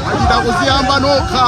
Mwachita kuziyamba nokha.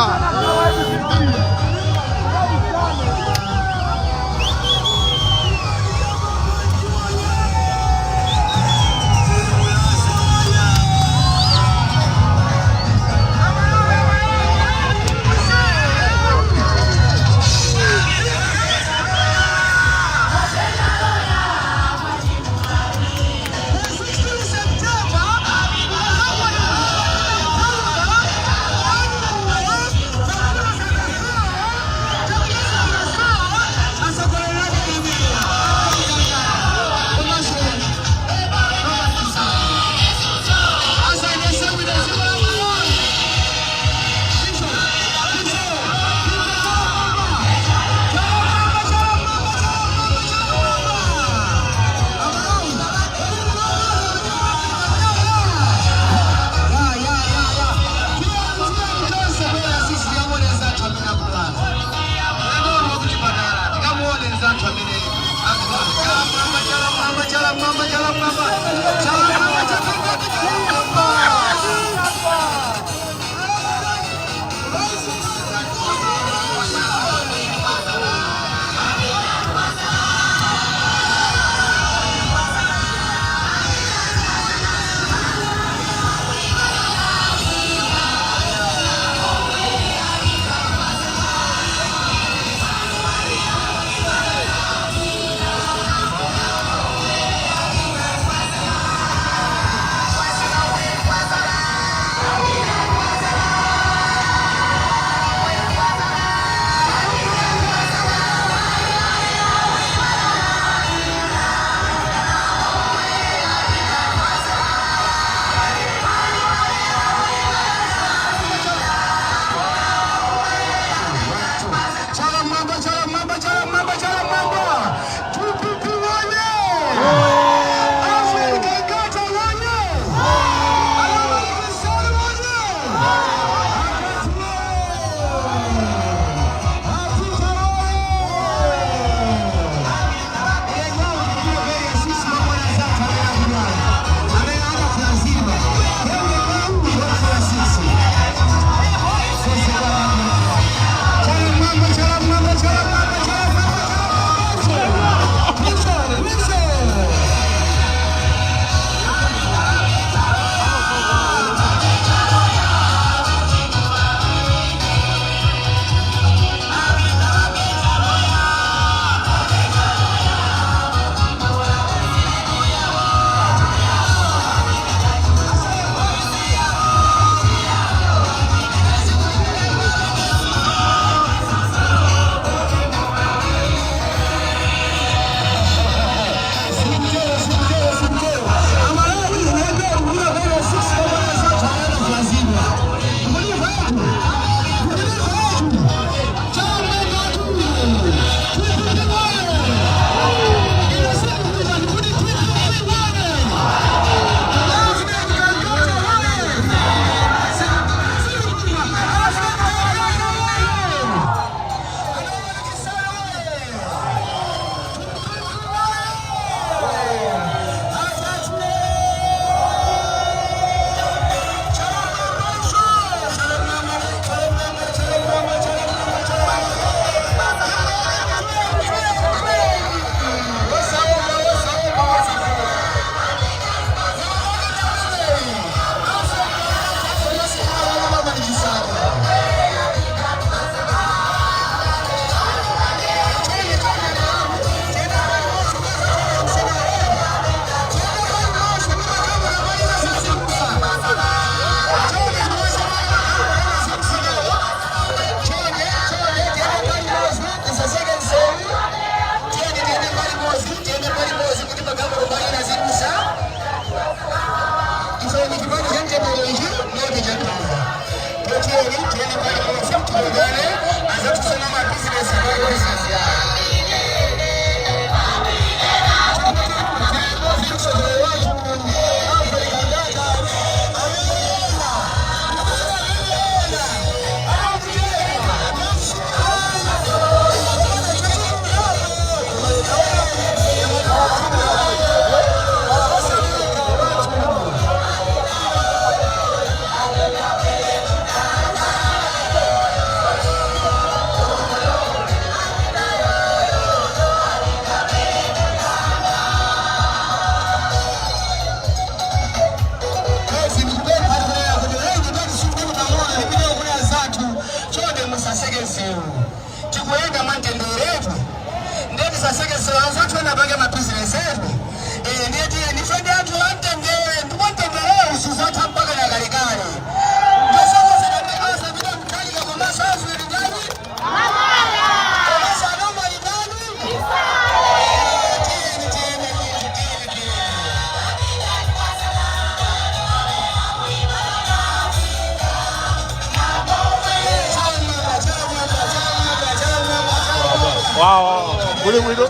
Wow. Kuli bwino.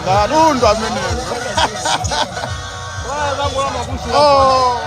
Katundu ameneyo. Oh.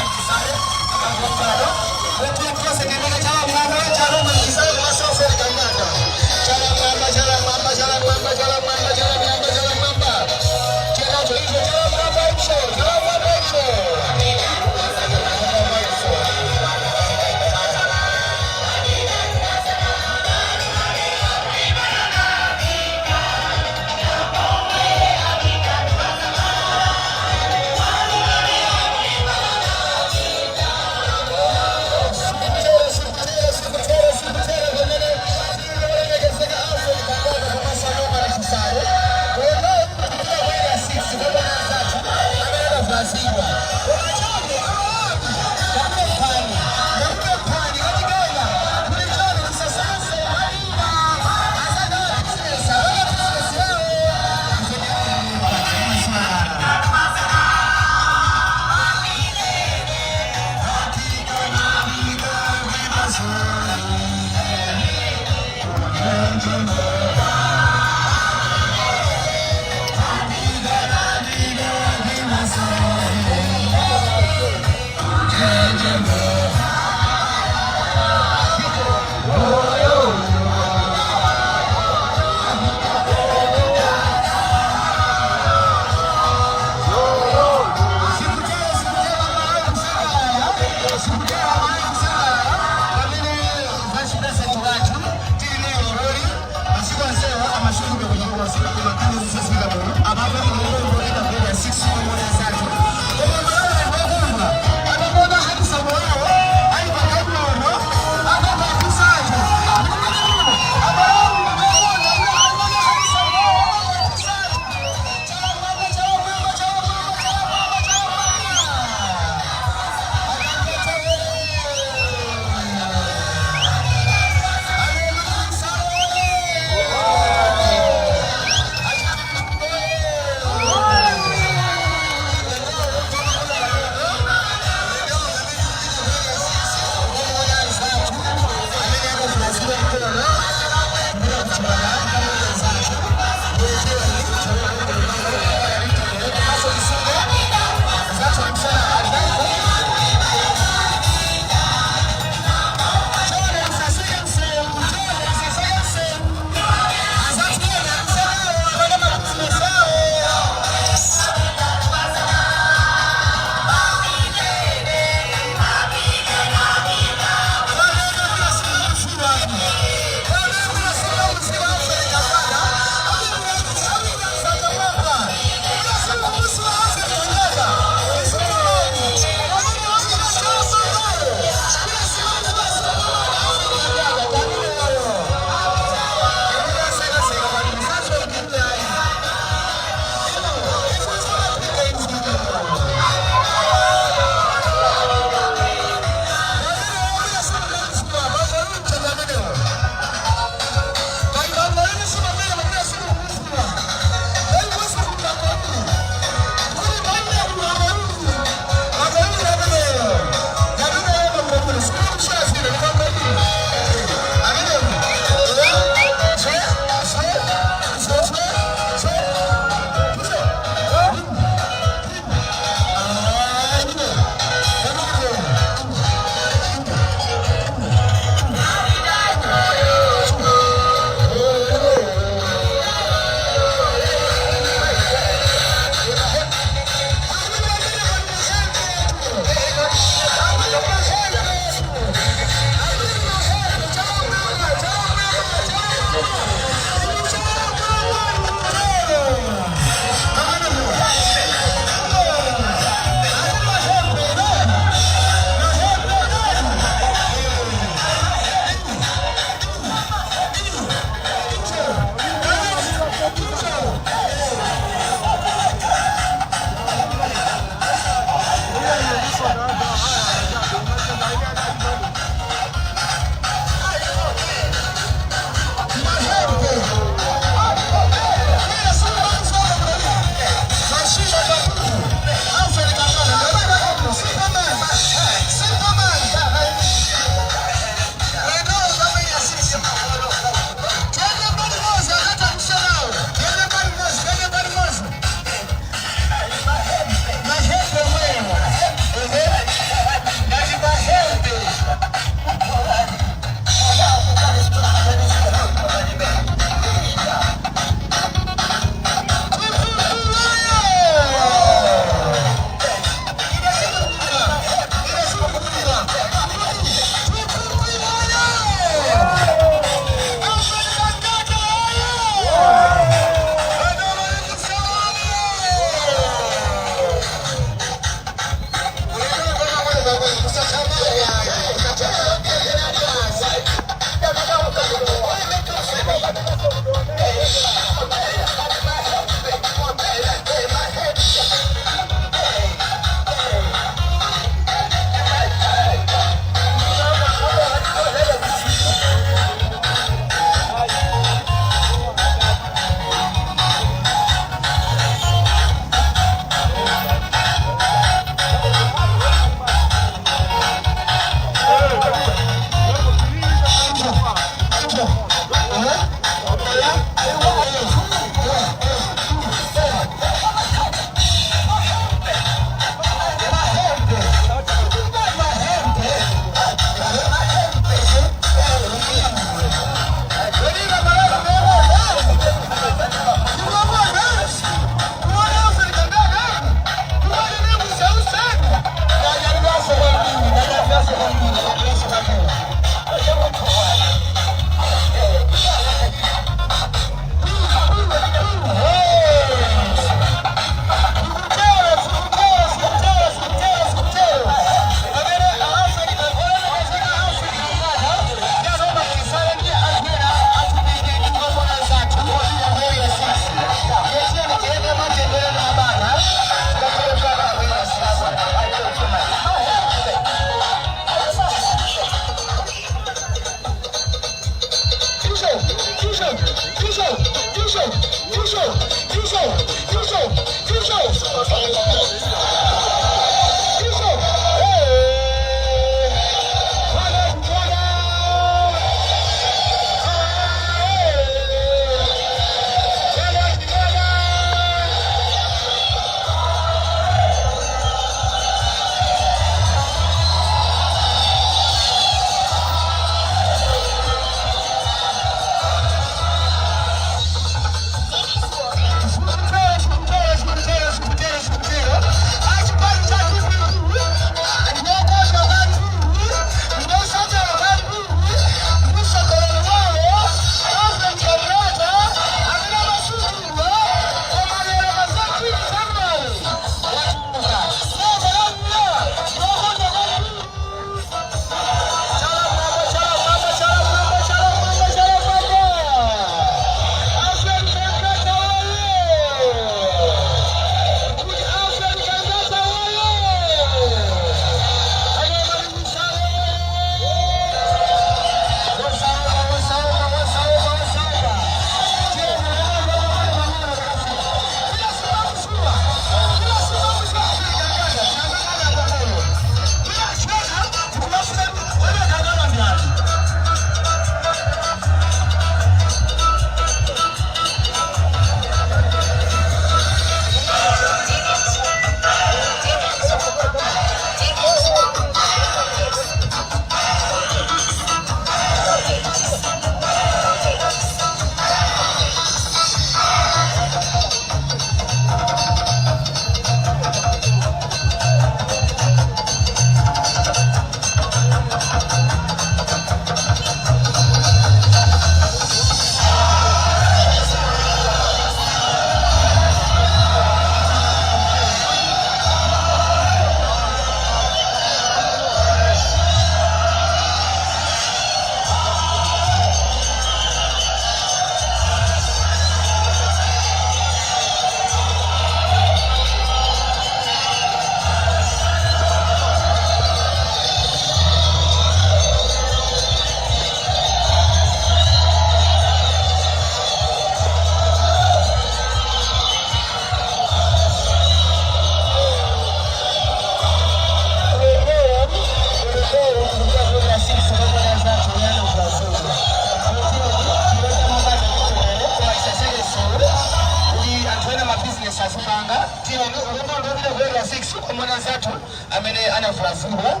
Area 6 kwa anzathu amene anavulazidwa.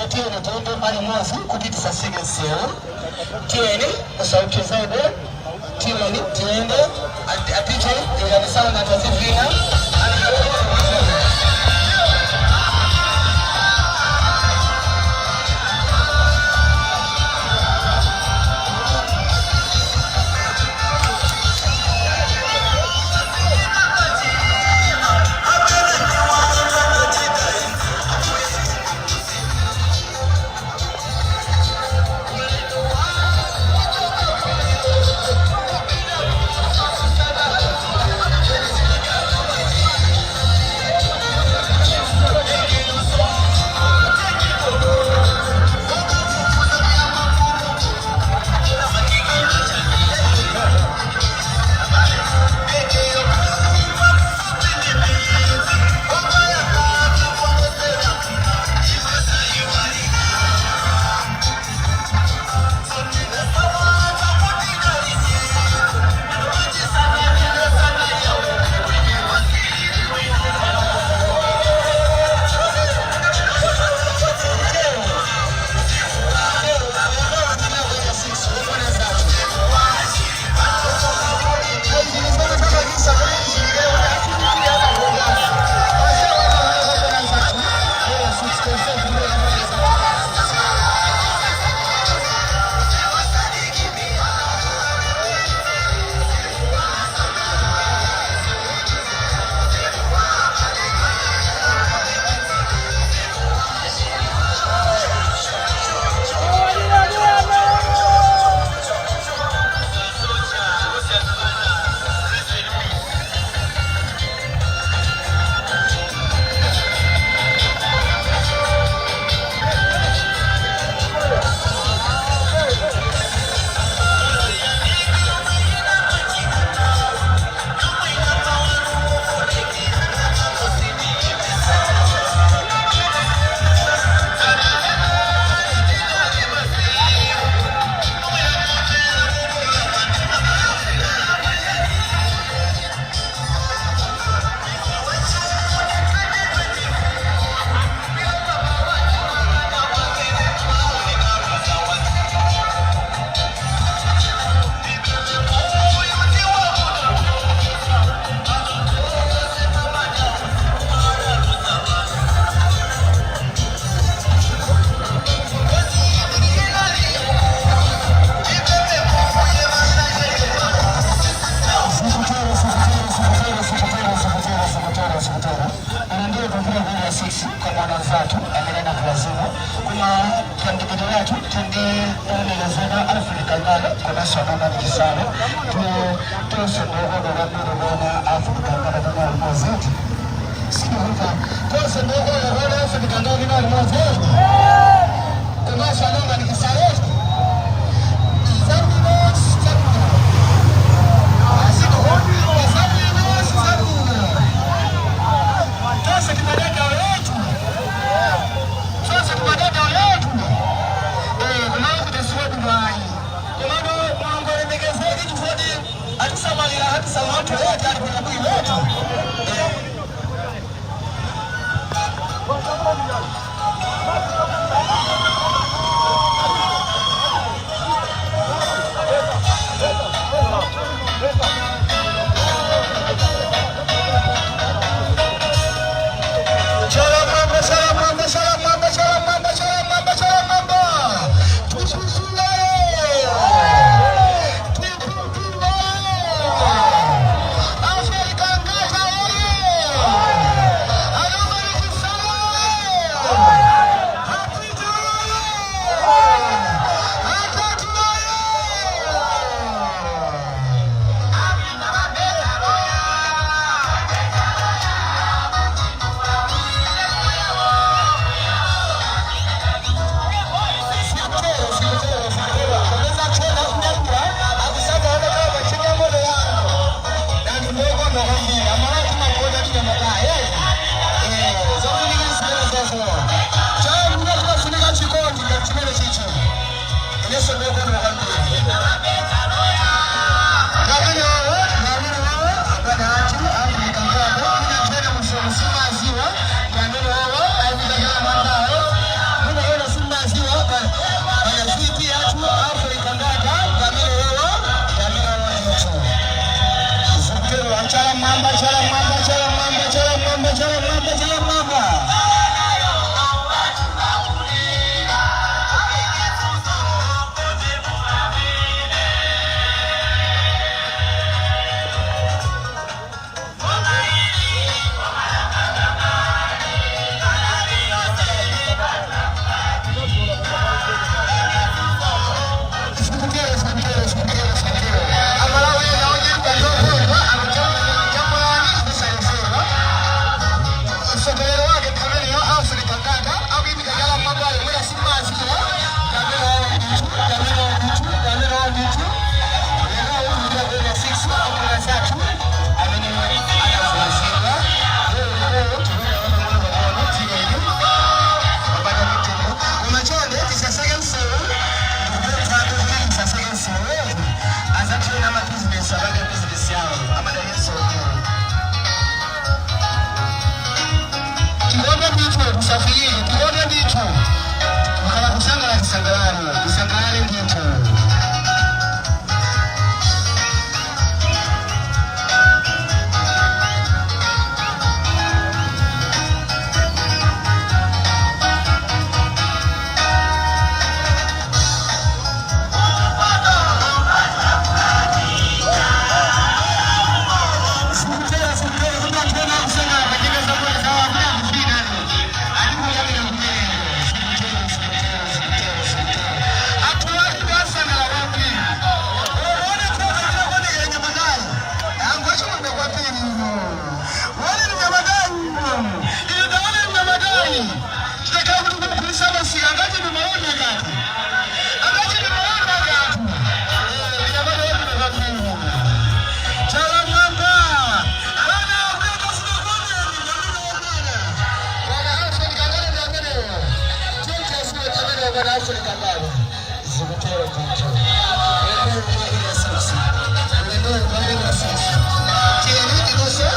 Tiyeni tiyende mbali imodzi kuti tisasike msewu. Tiyeni, musaupsezedwe. Tiyeni tiyende. Apiche ikanisawa ngati azivina. Sikutero, sikutero, sikutero, sikutero, sikutero, sikutero, sikutero. Ine ndiye kupita ku Area 6 kwa mwana wathu amene anavulazidwa, koma tandikito yathu tindi olemekezeka Alfred Gangata komanso anona Chisale. Tonse ndiokoka kwambiri kuona Alfred Gangata tuna limodzi. Sikukuta tonse ndiokoka kuona Alfred Gangata tuna limodzi komanso anonga ni Chisale. Zabwino, zabwino. Tonse timadada wetu, tonse timadada wetu kumalo kuti siwadulwayi, komano Mulungu alemekezeke chifukwa atisamalira, atisamala anthu ete ali bwinobwino wetu. Chala mwamba, chala mwamba, chala mwamba, chala mwamba, chala mwamba, chala mwamba. Tukutuwe. Tukutuwe. Afrika ngata oye. Alomari Chisale. Weni titakhala kuti kumugulisa masika angachedwe malonda kati, angachedwe malonda kati. Nyamata wabwino kwambiri. Chala mwamba bwana akuyeka sinakuoneni nyamata wabwana bwana Alfred Kangale ndi ameneyo. Tiyentasiwe ameneyo bwana Alfred Kangale. Zikutero ndithu. Ulendo mwa area 6, ulendo mwa area 6, tiyeni tinonse.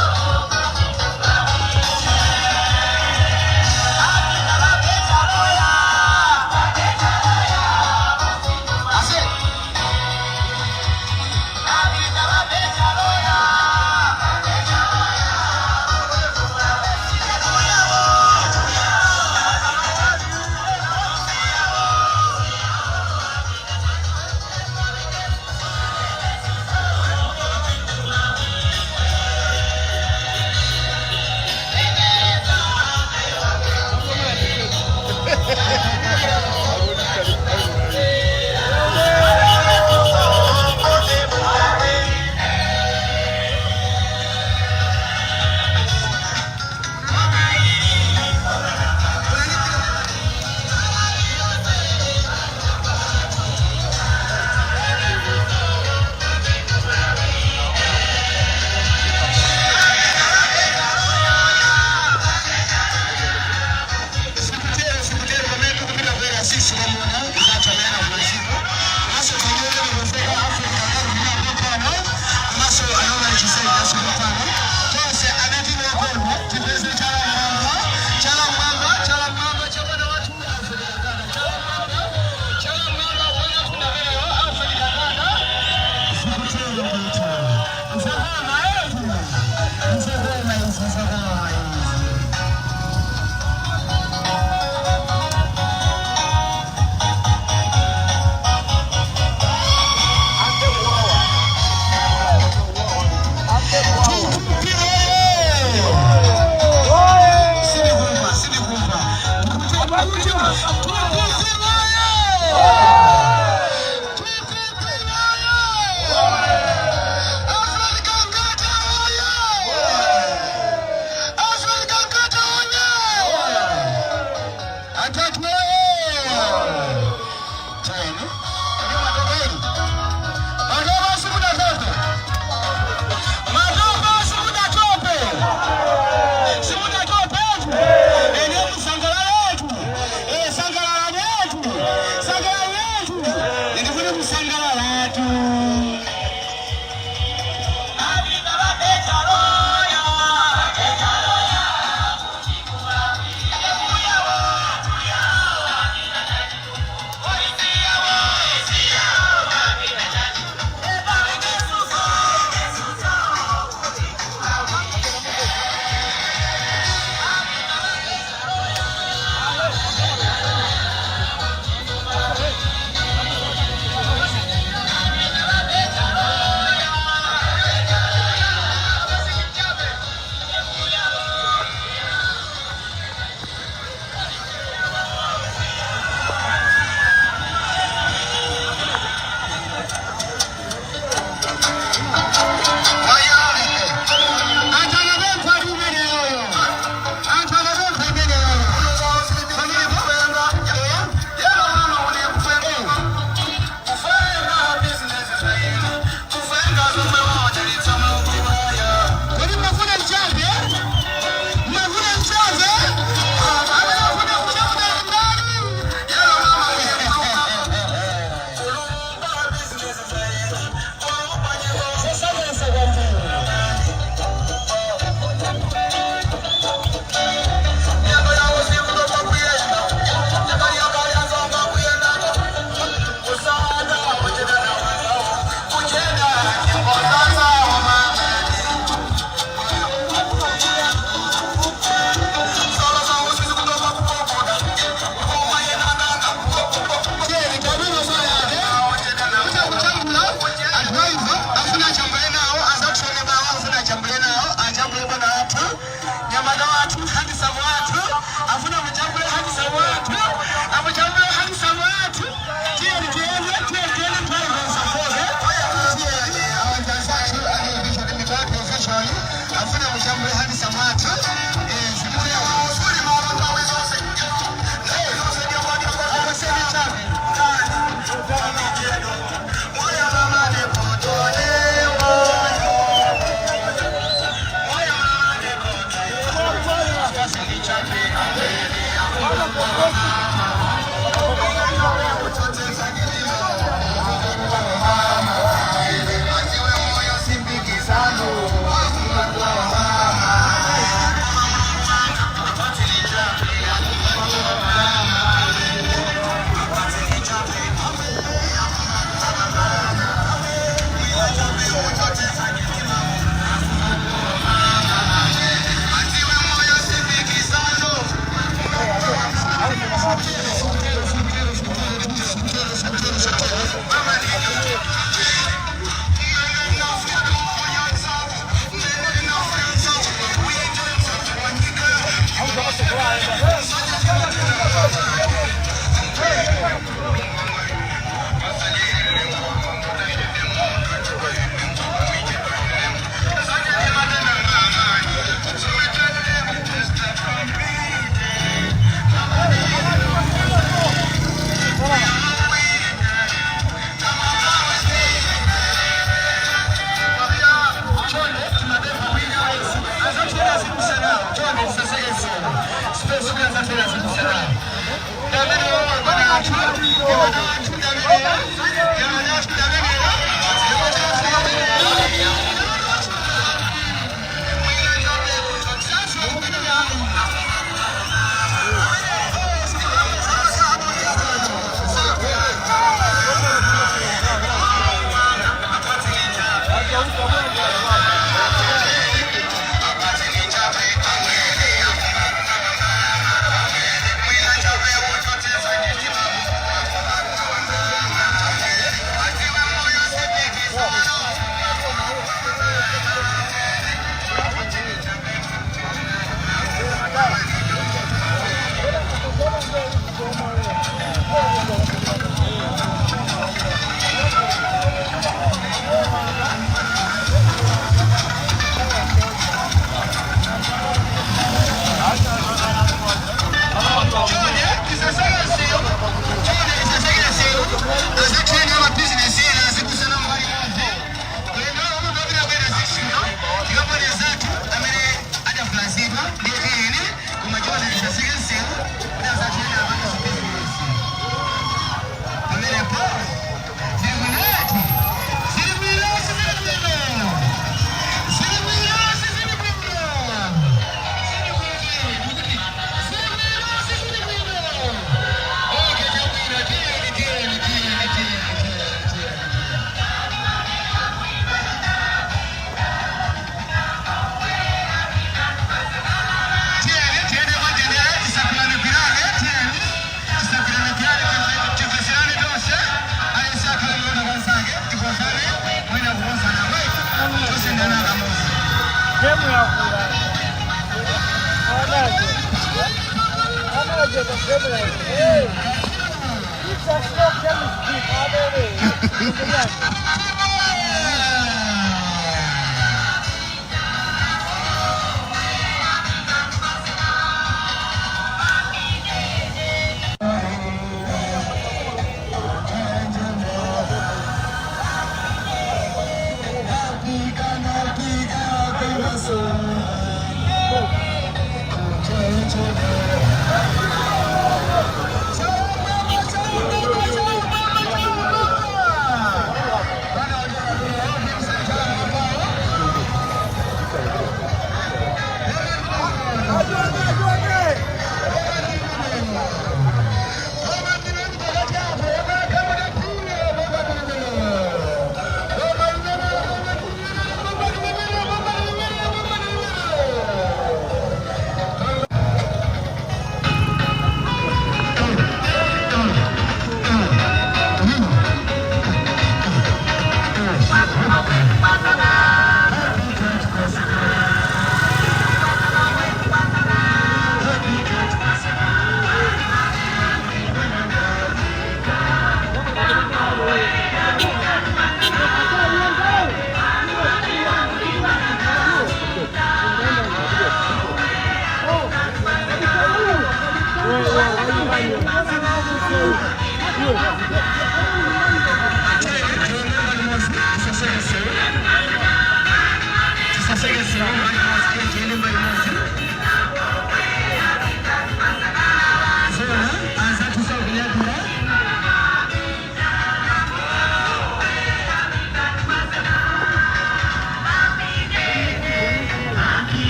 Ase. Sikutero, sikutero, pamene tikupita ku area 6 kwamuna zathu amene anakulaziko komanso tinyere kufika Africa ngati komanso anaona chisai chasopano tonse anatini okondwa tipeze chala mwamba, chala mwamba, chala mwamba chabwana wathu Alfred Kangana. Chala mwamba, chala mwamba bwana wathu ameneyo Alfred Kangana. Sikutero ndithu. Msakoma yetu, msakoma izi, msakoma izi. Sindikumva, sindikumva. Matope simunatope, simunatope ene musangalaletu.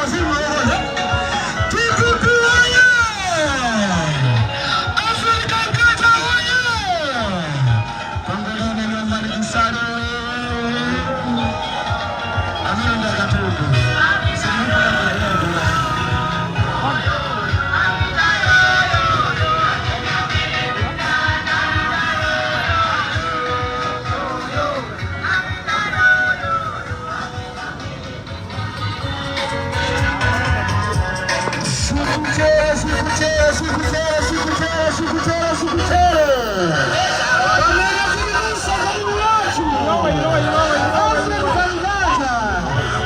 Wazima. TPP oye! Afrika Nkata oye! Kongolini nyumbani Kisale. Amina Ndakatundu. Simuka. Sikuchere, sikuchere, sikuchere, sikuchere, sikuchere, sikuchere. Pamene tili karibu wathu. Afrika Nkata.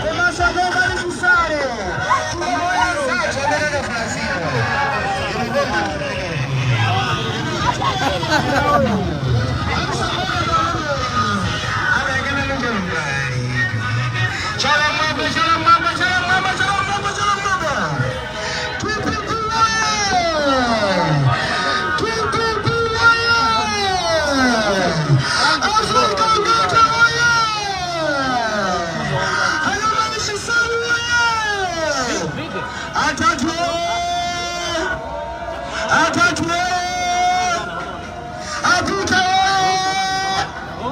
Komasabeka ni Kisale. Tumoya sacha amene Brazil. Chala mwamba, chala mwamba, chala mwamba, chala mwamba, chala mwamba. TPP oye! TPP oye! Afrika Nkata oye! Hayomani Shisalu oye! Atatu oye! Atatu oye! Apita oye!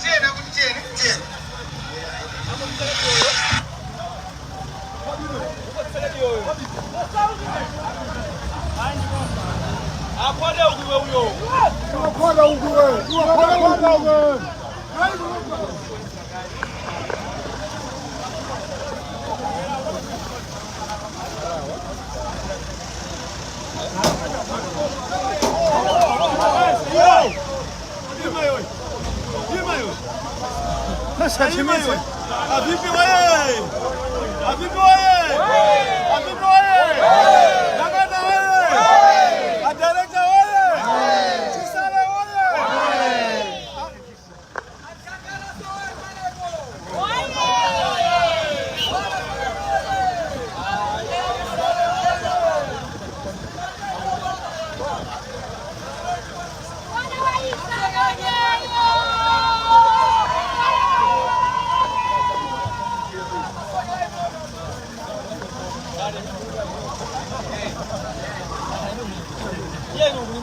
Tena kuti tena tena. Avipi oye! Avipi oye! Avipi oye! Nakata oye! Adirector oye! Chisale oye!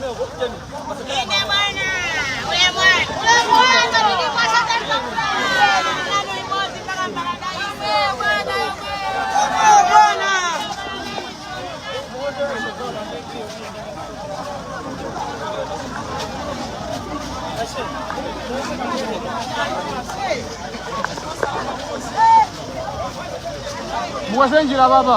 Ine bwana, we bwana. Ule mwanzo nilimwasha nalo imozi mpaka paradise. We bwana, we bwana. Muwasenjira baba.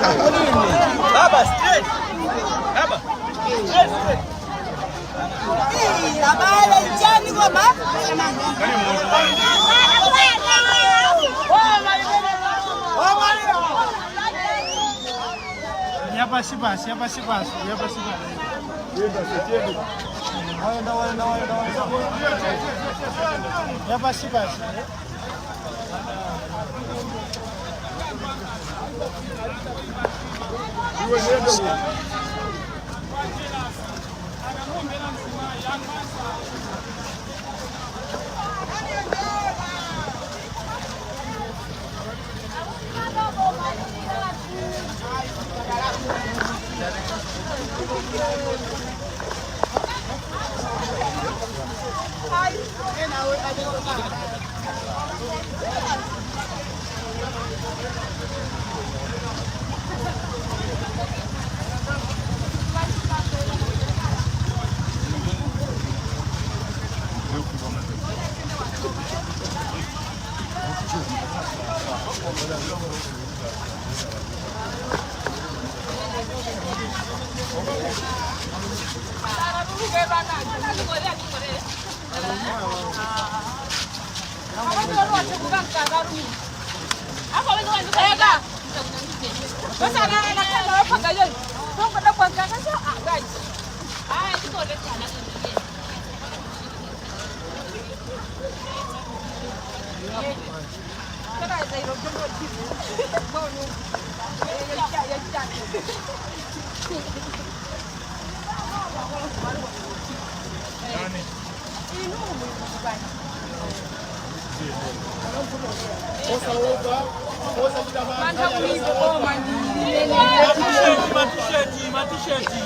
Baba, straight. Baba, straight, straight. Abale njani ngoma? Yapasi pasi, yapasi pasi, yapasi pasi. Yapasi pasi. Matisheti, matisheti.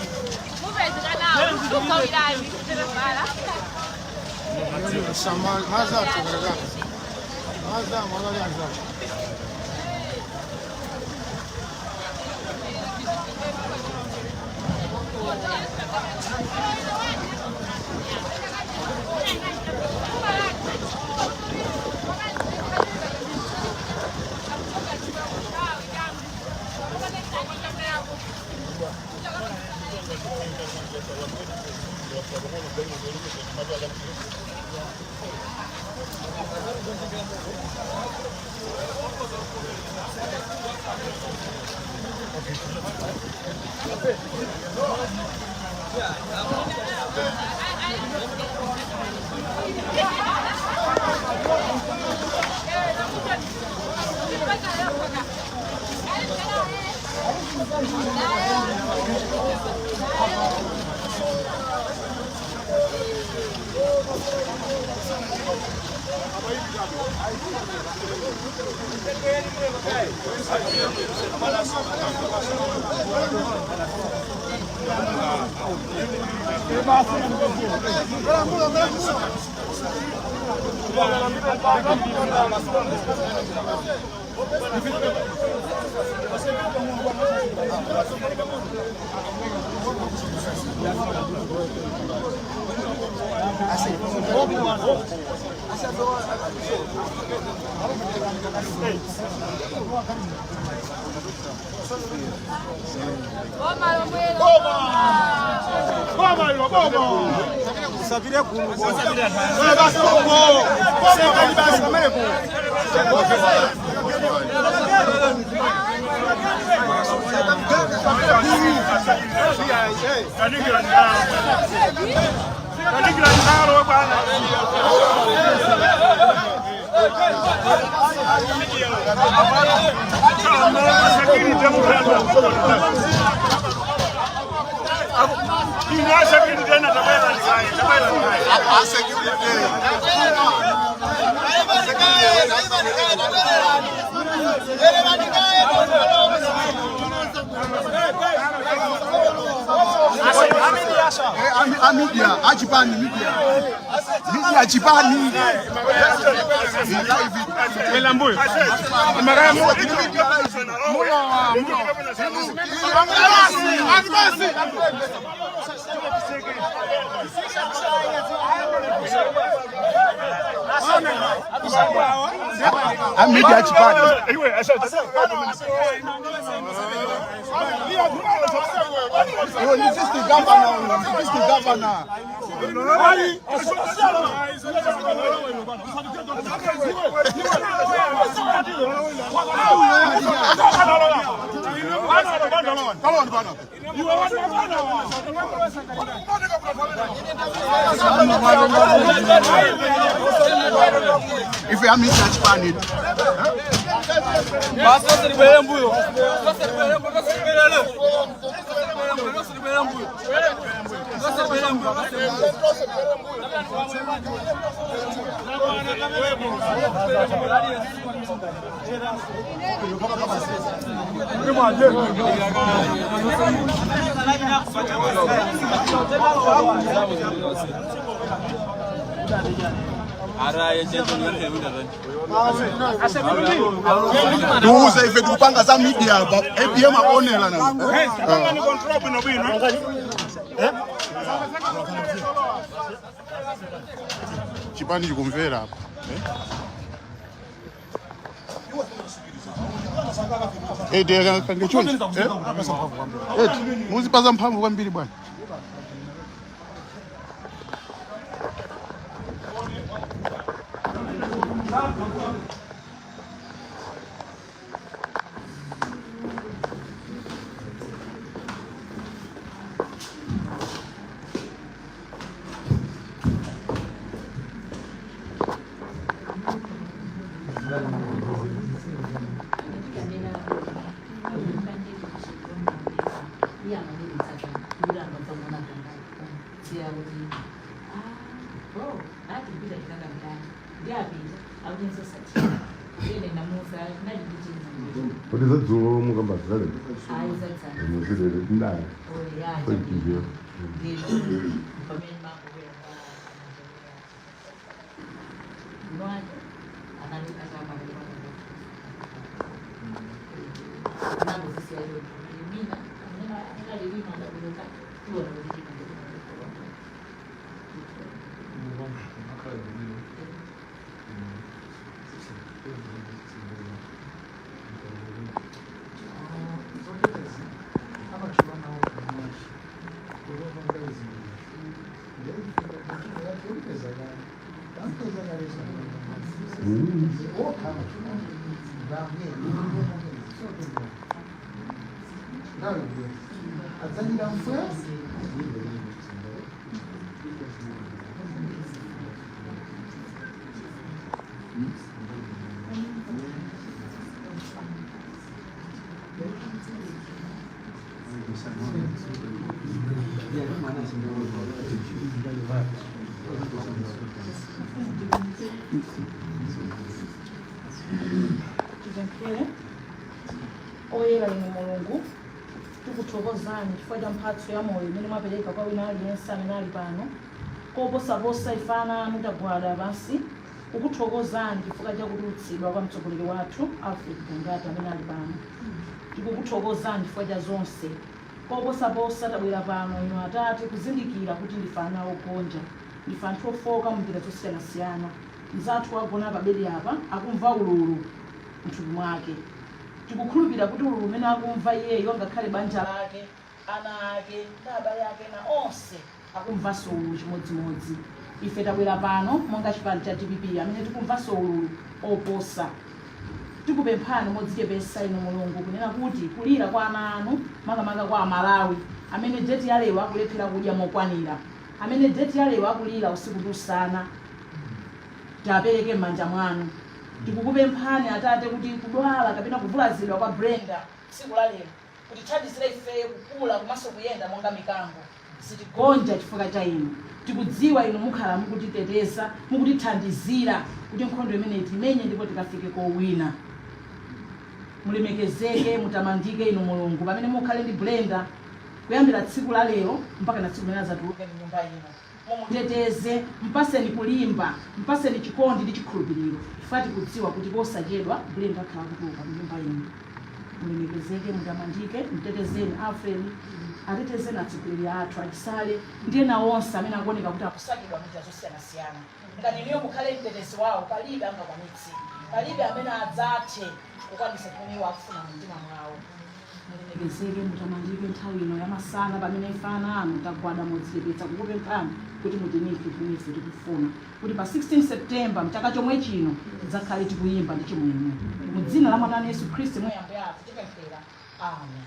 Media, Achipani media. Media Achipani. Media Achipani. Iwe ni district governor, district governor. If you are media Achipani. Basi sasa libwele mbuyo. Sasa libwele mbuyo, sasa libwele leo. Sasa libwele mbuyo. Sasa libwele mbuyo. Sasa libwele mbuyo. Tiuze ife tikupanga za media apa APM akuonera na chipani chikumvera apa. Eti kange chonchi. Eti muzipaza mphamvu kwambiri bwana. Kuti zadzulo mukamba zalero muzilere ndani kwentiyo. Tipemphere. Oyera inu Mulungu, tikuthokozani chifukwa cha mphatso ya moyo imene mwapereka kwa wina aliyense amene ali pano. Koposaposa ife ana anu tagwada pansi kukuthokozani chifukwa cha kutulutsidwa kwa mtsogoleri wathu Alfred Gangata amene ali pano. Tikukuthokozani chifukwa cha zonse. Koposaposa tabwera pano inu Atate kuzindikira kuti ndife ana ogonja, ndife anthu ofooka munjira zosiyanasiyana. Mzathu wagona pa bedi apa akumva ululu mthupi mwake. Tikukhulupirira kuti ululu umene akumva iyeyo ngakhale banja lake, ana ake ndi abale ake ena onse akumvanso ululu chimodzimodzi. Ife tabwera pano monga chipani cha dpp amene tikumvanso ululu oposa. Tikupemphani modzichepetsa inu Mulungu kunena kuti kulira kwa ana anu makamaka kwa Amalawi amene date ya lero akulephera kudya mokwanira, amene date ya lero akulira usiku ndi usana, tiapereke m'manja mwanu. Tikukupemphani Atate kuti kudwala kapena kuvulazidwa kwa Brenda tsiku la lero kutithandizire ifeyo kukula komanso kuyenda monga mikango. Sitigonja chifukwa cha inu. Tikudziwa inu mukhala mukutiteteza, mukutithandizira kuti nkhondo imeneyi timenye ndipo tikafike kowina. Mulemekezeke, mutamandike inu Mulungu pamene mukhale ndi Brenda kuyambira tsiku la lero mpaka na tsiku limene adzatuluke m'nyumba ino. Mumuteteze, mpaseni kulimba, mpaseni chikondi ndi chikhulupiriro chifukwa tikudziwa kuti posachedwa Brenda akhala akutuluka m'nyumba ino. Mulemekezeke, mutamandike, mtetezeni Alfred, atetezeni atsogoleri athu achisale ndi ena onse amene akuoneka kuti akusakidwa m'njira zosiyanasiyana. Ngati inuyo mukhale mtetezi wawo, palibe angakwanitse, palibe amene adzathe kukwanitsa chimene iwo akufuna mumtima mwawo. Mulemekezeke, mutamandike nthawi ino yamasana pamene ife ana anu tagwada modzichepetsa kukupemphani kuti mutinike chimene ife tikufuna kuti pa 16 September mchaka chomwe chino tidzakhale tikuyimba ndi chimwemwe. Mu dzina la mwana wanu Yesu Khristu yemwe Ambuye athu tipemphera. Amen.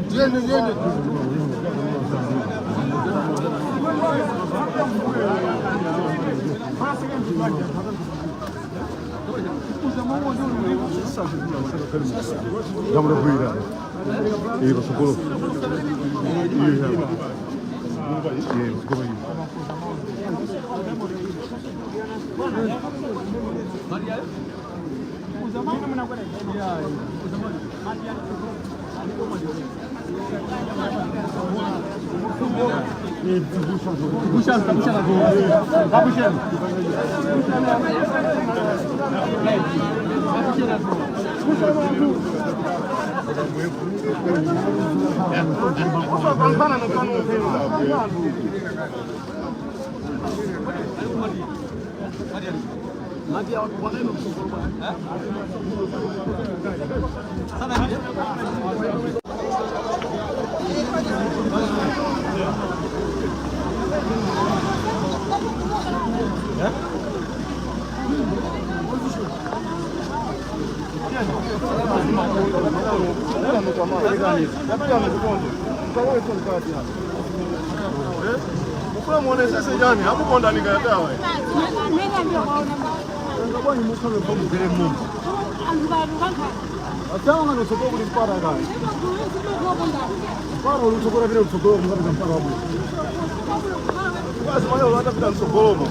Twende twende. Ndamulakwira. Eh, basokolo. Eh, eh, basokolo. Mukula muone sisi jani, hapo konda nikatawa. Atanga no sokoko ni mpara kai. Mpara ulutsokora vile utsokoro mukapita mpara wabu. Basi mayo watapita msokoro mo.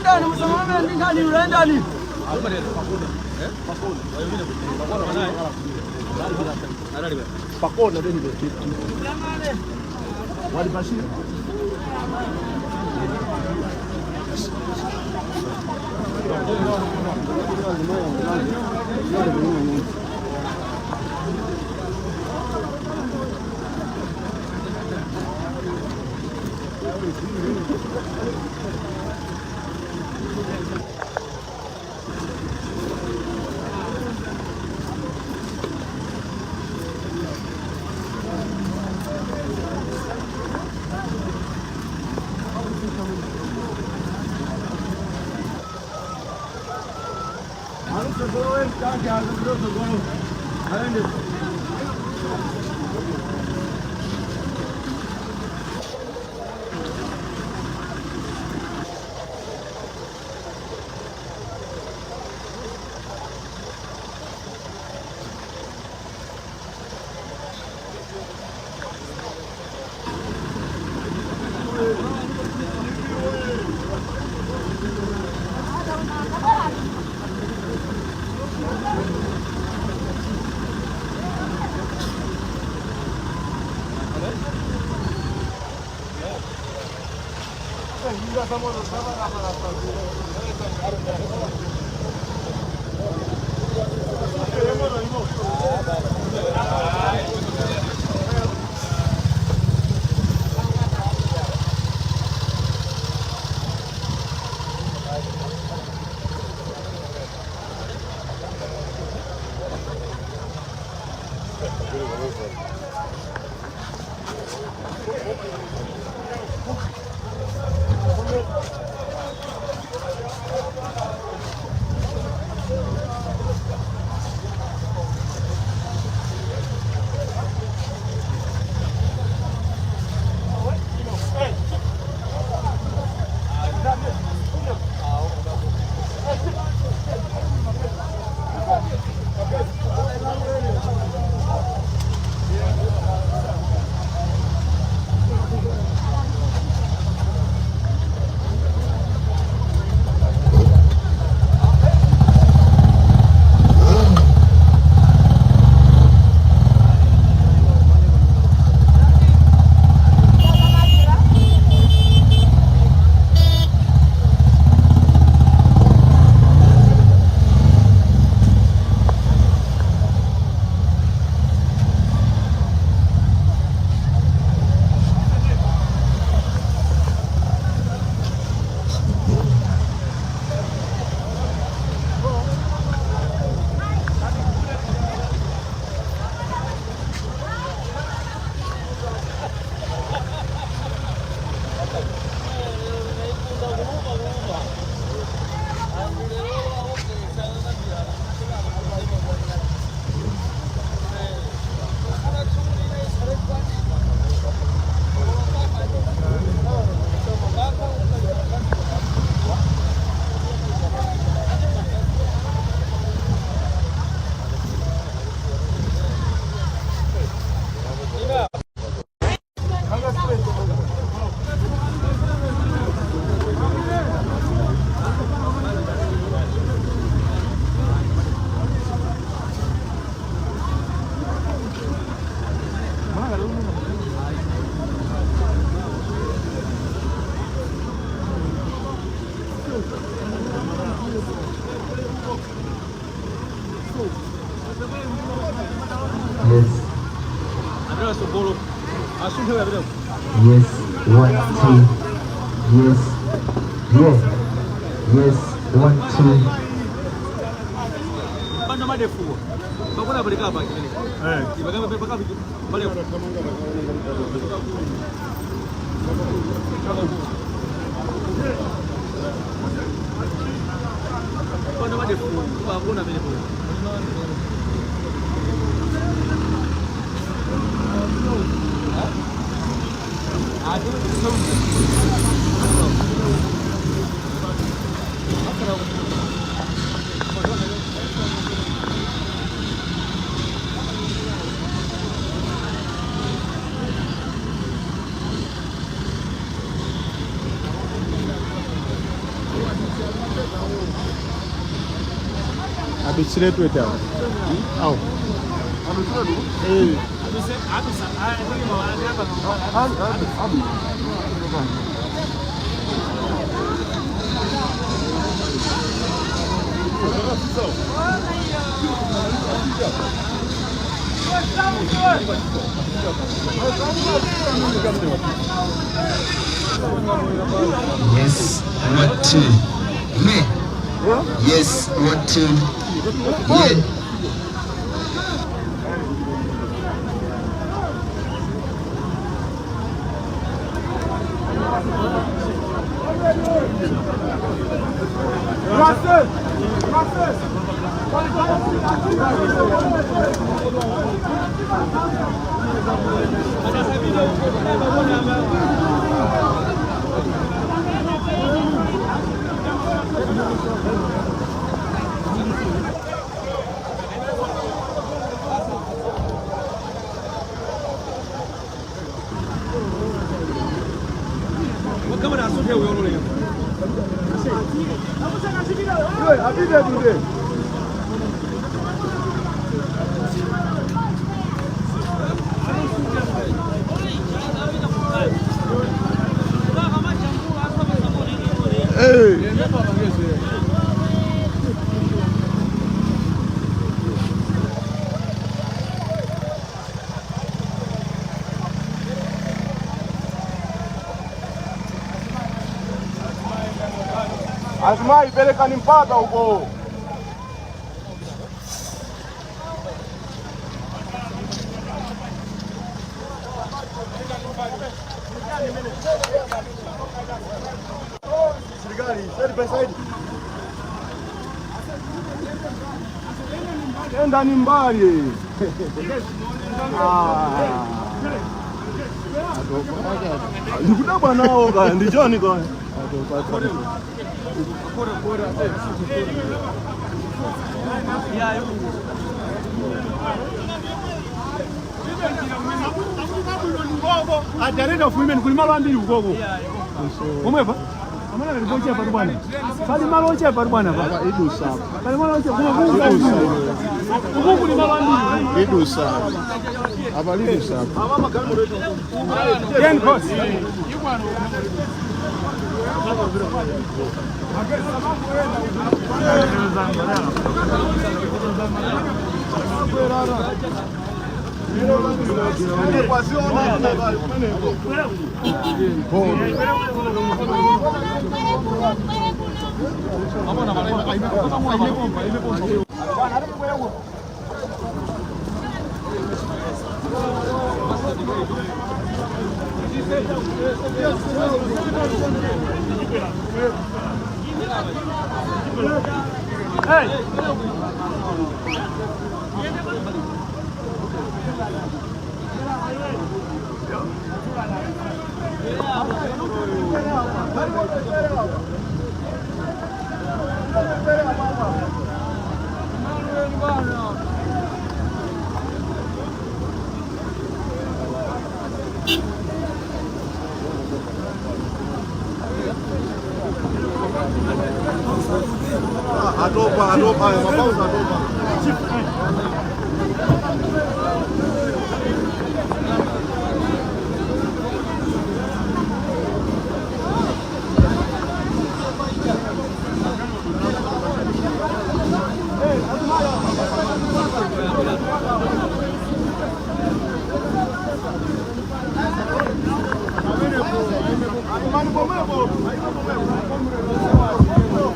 Ndani msimame ndani ndani. Pakona deni de. Wali Bashir. Yes. Yes, one, two. Yes, yeah. Yes, one, two. Adutsiretwete awo. Awo. Yes, one, two. Me. Yes, one, two. Yeah. Azimai pelekani mpaka huko. Serikali, side by side. Enda ni mbali. Ah. Ndikudabwa nawo kaya ndichoni kaya. Ajarenda fuime kuli malo ambiri ukoko. Omwepa? Amana ali boche pa bwana. Pali malo oche pa bwana pa. Idusa. Pali malo oche kuma kungu. Uku kuli malo ambiri. Idusa. Apa lidusa. Ten course. Atopa, atopa, mabauza atopa.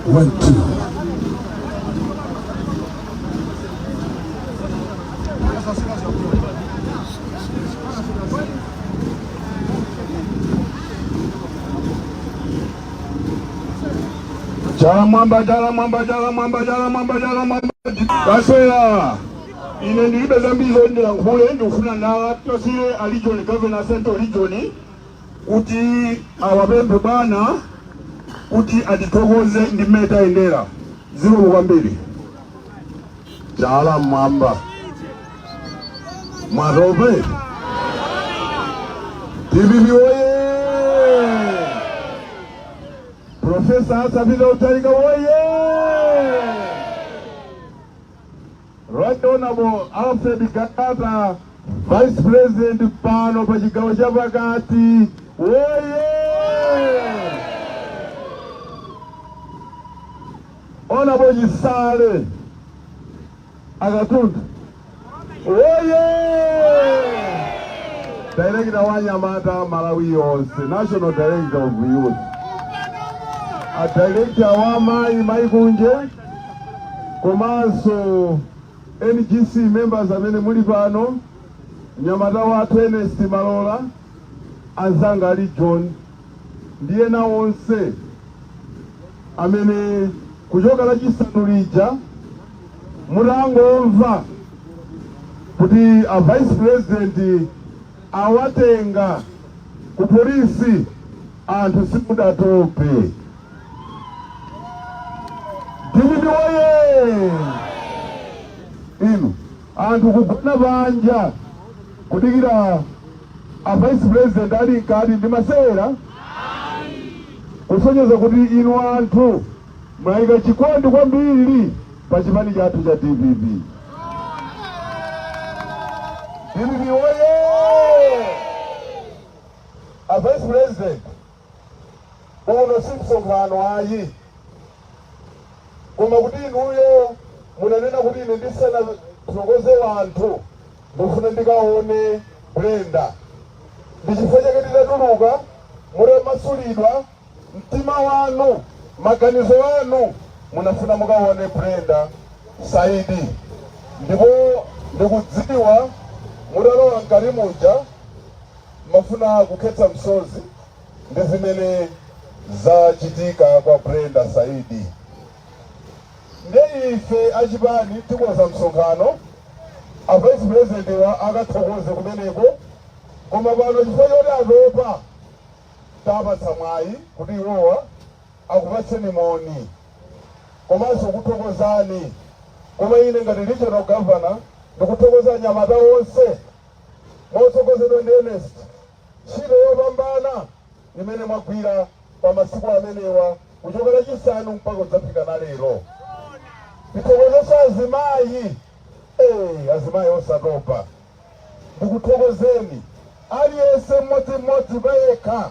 One, two. Chala mwamba, chala mwamba, chala mwamba, chala mwamba, chala mwamba. Kaswera. Ine ndilibe zambiri zondilankhule ndikufuna ndawatosire a region governor central region kuti awapemphe bwana kuti atithokoze ndi mmene tayendera zikomo kwambiri. Chala mwamba. Mwatope. DPP oye! Profesa Arthur Peter Mutharika oye! Right Honorable Alfred Gangata, Vice President pano pa chigawo cha pakati oye! Honorable Chisale Akatundu oye! Director wa anyamata Malawi yonse, National Director of Youth, a director wa mayi Maikunje, komanso NGC members amene muli pano, mnyamata wathu Ernest Malola, anzanga ali John ndi ena onse amene kuchoka Lachisanu lija mutangomva kuti a vice president awatenga ku polisi, anthu simudatope. DPP woye! Inu anthu kugona panja kudikira a vice president ali mkati ndi masewera, kusonyeza kuti inu anthu mwayika chikondi kwambiri pa chipani chathu cha DPP. DPP woye! A vice president, uno si msonkhano ayi, koma kuti inuyo munanena kuti ine ndisanathokoze wanthu ndikufuna ndikaone Brenda. Ndi chifukwa chake titatuluka mutamasulidwa, mtima wanu, maganizo anu munafuna mukaone Brenda Saidi, ndipo ndikudziwa mutalowa mkati muja mafuna kukhetsa msozi ndi zimene zachitika kwa Brenda Saidi. Ndiye ife achipani tikonza msonkhano, a vice president wa akathokoze kumeneko, koma pano chifukwa choti atopa tapatsa mwayi kuti iwowa akupatseni moni komanso kuthokozani. Koma ine ngati regional governor ndikuthokoza anyamata onse motsogozedwa ndi Ernest, ntchito yopambana imene mwagwira pa masiku amenewa kuchoka Lachisanu mpaka kudzafika na lero. Tithokozenso azimayi, azimayi osatopa, ndikuthokozeni aliyense mmodzimmodzi payekha,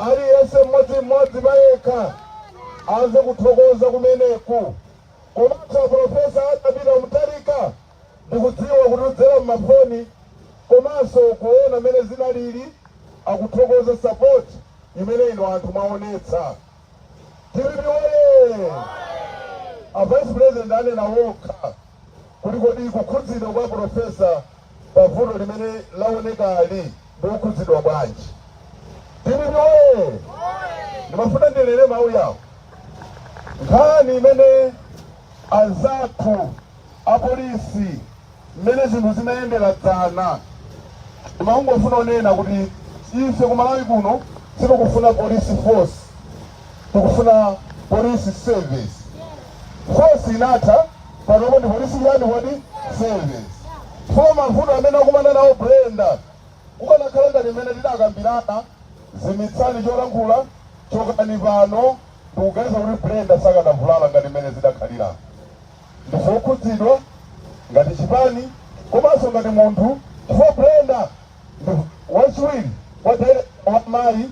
aliyense mmodzimmodzi payekha amve kuthokoza kumeneku. Komanso Professor Arthur Peter Mutharika, ndikudziwa kuti kudzera mmafoni komanso kuona mmene zinalili, akuthokoza support imene inu anthu mwaonetsa. DPP woye! A vice president anena wokha kuti kodi kukhudzidwa kwa professor pa vuto limene laonekali ndi kukhudzidwa bwanji. DPP woye! Ndimafuna ndinene mawu yawo, nkhani imene anzathu apolisi mmene zinthu zinayendera dzana. Ndimangofuna kunena kuti ife ku Malawi kuno sitikufuna police force, tikufuna police service. Force inatha, panopo ndi police yani kodi? Service. Chifukwa mavuto amene akumana nawo Brenda, kukanakhala ngati mmene tidakambirana, zimitsani cholankhula, chokani pano, ndikuganiza kuti Brenda sakanavulala ngati mmene zidakhalira. Ndife okhudzidwa ngati chipani komanso ngati munthu chifukwa Brenda ndi wachiwiri kwa director wa mayi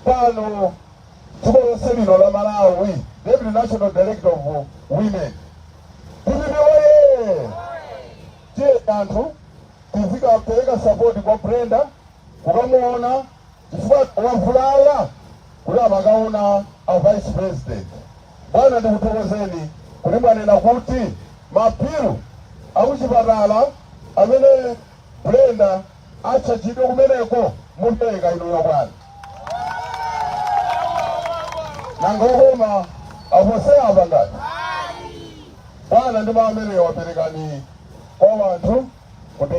pano dziko lonse lino la Malawi, Deputy National Director of Women. DPP oye! Tiye anthu tizikapereka support kwa Brenda kukamuona chifukwa wavulala kuti amakaona a vice president. Bwana, ndikuthokozeni kuti mwanena kuti mabilu akuchipatala amene Brenda atchajidwe kumeneko mupereka inuyo bwana. Nanga okoma apose apa ngati bwana ndi mawu amenewo waperekani kwa wanthu kuti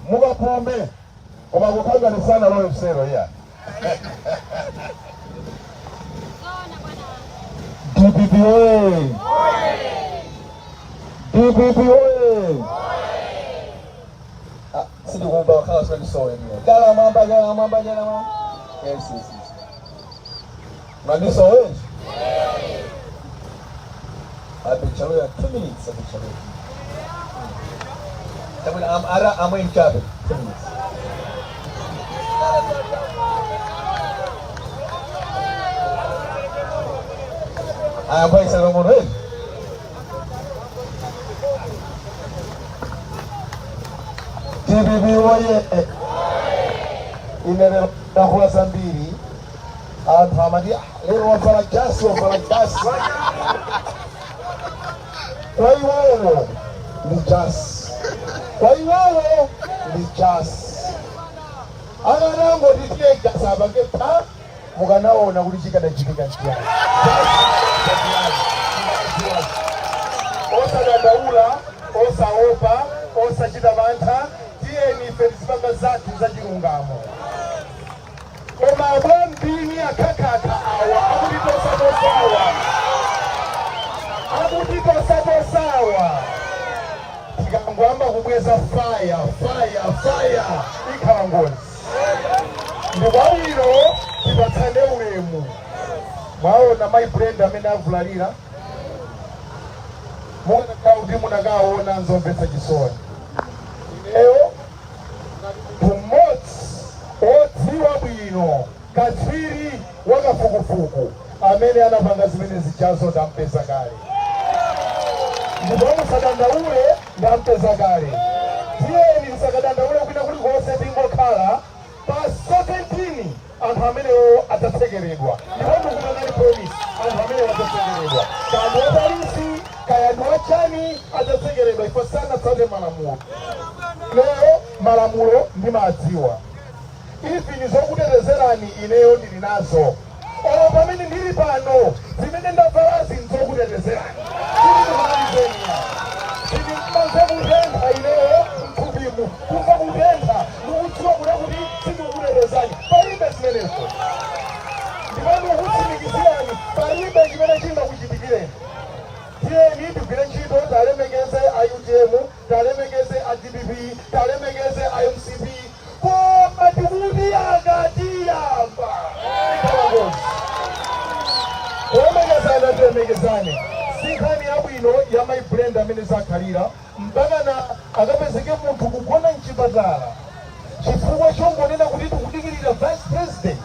mukapume, koma kukhala ngati sanalowe msero iya. DPP oye! DPP oye! Ah, sindikumva wakhala sindisowe niyo. Chala mwamba, chala mwamba, chala mwamba. Yes. Mwandisowe? Abichaluya 2 minutes, abichaluya. Chabwino, am ara amwe nchabe 2 minutes. Ayambaisa pang'ono eti. DPP woye! Ine lero ndalankhula zambiri, anthu amati, "Ah, lero wavala jasi, wavala jasi." Kwa iwowo ndi jasi, kwa iwowo ndi jasi. Akanangoti teargas apange pha, mukanaona kuti chikadachitika nchiyani. Osadandaula, osaopa, osachita mantha, tiyeni ife tizipanga zathu zachilungamo. Koma abwampini akhakhakha awa akuti tosatosawa, akuti tosatosawa, tikangoyamba kubweza fire, fire, fire, ikhala ngozi. Ndikwabwino tipatsane ulemu. Mwaona mayi Brenda amene avulalira, mukanakhala kuti munakaona, nzomvetsa chisoni. Ineyo munthu mmodzi odziwa bwino, katswiri wakafukufuku, amene anapanga zimene zijazo ndampeza kale, ndipo musadandaule, ndampeza kale. Tiyeni tisakadandaule kwina kulikonse, tingokhala pa 17, anthu amenewo adzatsekeredwa. Ndipo ndikupangani promise, anthu amenewo adzatsekeredwa, kaya ndi wapolisi, kaya ndi wachani, adzatsekeredwa ifo sanatsate malamulo. Ineyo malamulo ndimadziwa, even zokutetezerani ineyo ndili nazo. Olo pamene ndili pano, zimene ndavalazi nzokutetezerani kuti ndikunamizeni. Sindimamva kutentha ineyo mthupimu, kumva kutentha ndikudziwa kuda kuti sindikukutetezani, palibe zimenezo. Ndipo ndikukutsimikizirani, palibe chimene chingakuchitikireni. Tiyeni tigwire ntchito, talemekeze a UTM, talemekeze a DPP, talemekeze a MCP, koma tikuti akatiyamba ikhala ngozi. Kulemekezana tilemekezane. Si nkhani yabwino ya mayi Brenda amene zakhalira mpakana akapezeke munthu kugona mchipatala chifukwa chongonena kuti tikudikirira vice president.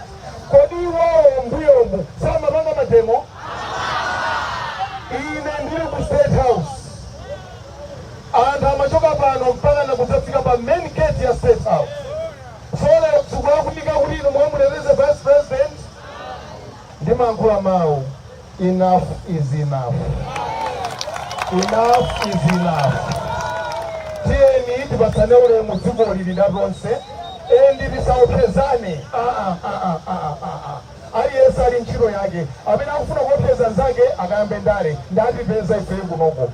Kodi iwowo mbuyomu samapanga mademo? Ine ndili ku State House, anthu amachoka pano mpaka nakudzafika pa main gate ya State House. So lero zikulakwika kuti inu mukamuteteze vice president? Ndimayankhula mawu, enough is enough, enough is enough. Tiyeni tipatsane ulemu, dziko lili latonse, and tisaopsezane. Ah, ah, ah, ah, ah, ah, ah. Aliyense ali ntchito yake. Amene akufuna kuopseza nzake akayambe ndale, ndatipeza ifeyo kunoko.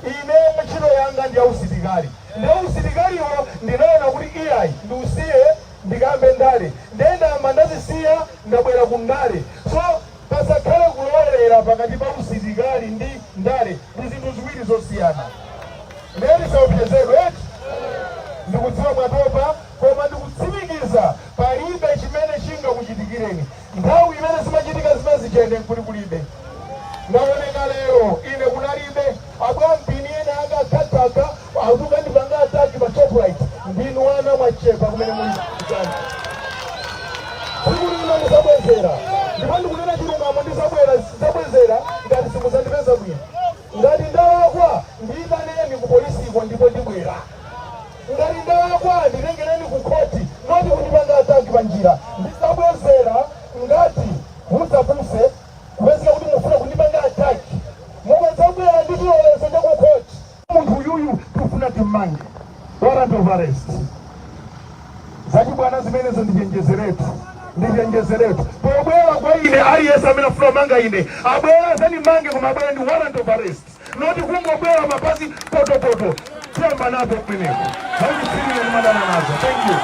Ine ntchito yanga ndi yausitikali, ndi usitikaliwo ndinaona kuti iyayi, ndiusiye ndikambe ndale, ndiye ndayamba ndazisiya, ndabwera ku ndale. So pasakhale kulowelera pakati pa usitikali ndi ndale, ndi zinthu ziwiri zosiyana. Ndiye tisaopsezedwe eti. Ndikudziwa mwatopa, koma ndikutsimikiza palibe chimene chingakuchitikireni. Nthawi imene zimachitika zimene zichene nkuti kulibe. Ndaoneka lero, ine kunalibe. Abwampini ena akakhakhakha akukandipanga attack pa Shoprite, ndinu ana mwachepa kumene muli chani. Tsiku lino ndizabwezera, ndipo ndikunena chilungamo, ndizabwera, ndizabwezera ngati simuzandipeza bwino. Ngati ndalakwa, ndiyitaneni ku polisiko ndipo ndibwera. Ngati ndalakwa, nditengereni ku khoti, not kundipanga attack pa njira. Ndizabwezera ngati mudzapuse kupezeka kuti mufuna kundipanga attack, mukadzabwera ndi chilolezo cha ku khoti. Munthu uyuyu tikufuna timmange, warrant of arrest. Zachibwana zimenezo, ndichenjezeretu, ndichenjezeretu. Pobwera kwa ine, aliyense amene afuna kumanga ine abwera azandimange, koma abwera ndi warrant of arrest, not kungobwera mapazi potopoto. Tiyamba napo kumeneko, zauchitsiru ndimadana nazo. Thank you.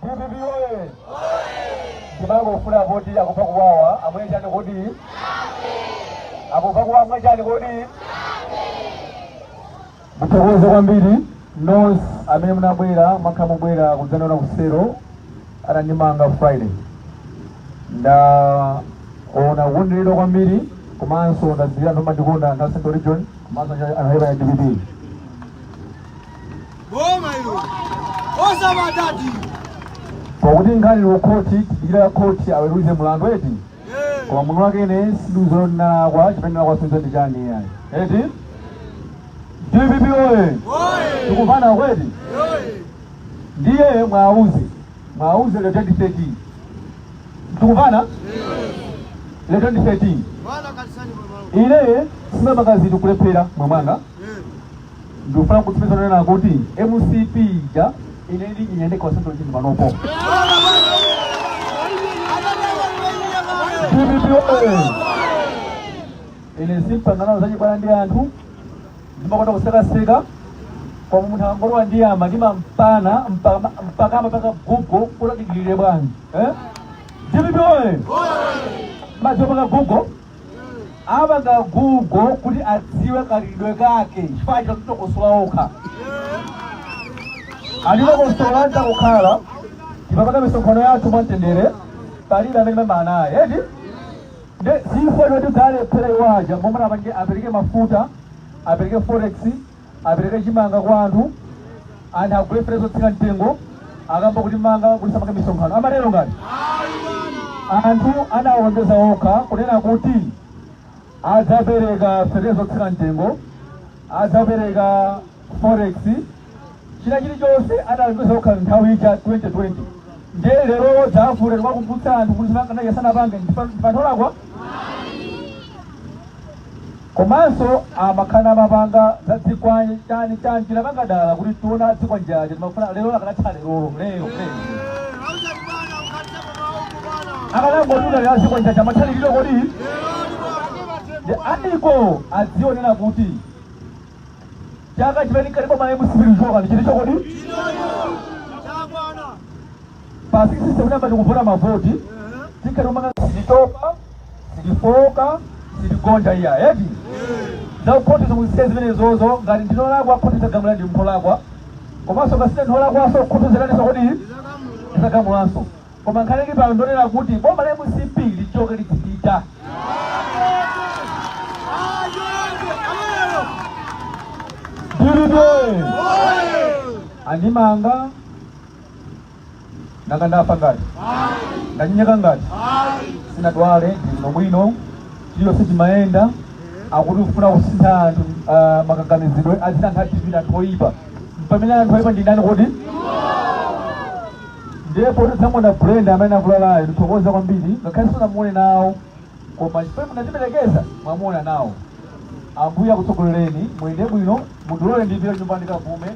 DPP oye! Ndimangofuna poti akuva kuwawa amwe chani kodi? Akuva kuwawa amwe chani kodi? Muthokoze kwambiri nonse amene munabwera, mwakhala mubwera kudzandiona kusero atandimanga Friday. Ndaona kukondweredwa kwambiri komanso ndadziwira anthu amandikonda anthu a Central Region komanso anthu a DPP. Boma ilo. Osabatati. Pakuti nkhani ili kukhoti, tidikira khoti aweruze mlandu eti. Koma munthu wake ine sindiuza ndinalakwa, chimene ndinalakwa sindiuza ndi chani iyayi eti. DPP oye! Tikumvana kweti? Ndiye mwauze mwauze lero 2013 tikumvana lero 2013. Ine simapanga zinthu kulephera mwe mwanga. Ndikufuna kutsimikiza kunena kuti MCP ija ine ndi ine ndekha Central Region panopo. DPP oye! Ine simpangana zachibwana ndi anthu, ndimakonda kusekaseka, koma munthu akangolowa ndi ama ndimampana mpaka amapanga Google kuti adikirire bwanji, eh? DPP oye! Madziwa panga Google, apanga Google kuti adziwe kalidwe kake, chifukwa achita kutokosola okha, anditokosola ntakukhala tipapanga misonkhano yathu mwamtendere, palibe amene mamba naye eti. Nde zifukwa choti dzalephera iwo aja momwe apange, apereke mafuta, apereke forex, apereke chimanga kwa anthu, anthu agule fetereza zotsika mtengo, akamba kuti manga kuti sapange misonkhano amatero ngati anthu anawalonjeza okha kunena kuti adzapereka fetereza zotsika mtengo, adzapereka forex, china chilichonse analonjeza okha nthawi ija 2020. Ndiye lero dzafute tikuwakumbutsa anthu kuti zimene sanapange ndipantholakwa komanso amakhala amapanga za dzikwanje chani chani, tinapanga dala kuti tiona dzikwanje aja timafuna lero akanatha lerolo lero lero akanangotuta lero adzikwanje aja amathaliriro kodi. Ndi aliko adzionera kuti chaka chimene kali boma la MCP lichoka ndi chilicho kodi pa 6 September tikuvota mavoti tikhati kumanga, sititopa, sitifoka, sitigonja iya eti. Za khoti zomwe zimenezozo, ngati ndinolakwa khoti zagamula ndi mpholakwa, komanso ngati sindinolakwaso khoti zikaniso kodi zagamulanso. Koma nkhani ili pano ndonena kuti boma la MCP lichoke lidzipita. DPP andimanga, nanga ndafa ngati ndanyenyeka ngati sinadwale, ndili bwino, chiliyonse chimayenda. Akuti kufuna kusintha anthu makaganizidwe, azina anthu a DPP anthu oyipa, pamene anthu oyipa ndi ndani kodi? Ndipo tidzamuona Brenda amene avulalayo, ndithokoza kwambiri ngakhale simunamuone nawo, koma chifukwa munatiperekeza mwamuona nawo. Ambuye akutsogolereni, muyende bwino, mundilole ndipite nyumba ndikapume,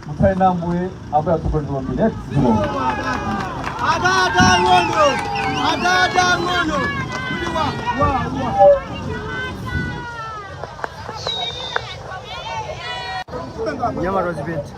mutsale na Ambuye, Ambuye akutsogolereni kwambiri. Zikomo. Atata ng'ono, atata ng'ono. Kuti wa wa wa. Nyama rozipeti.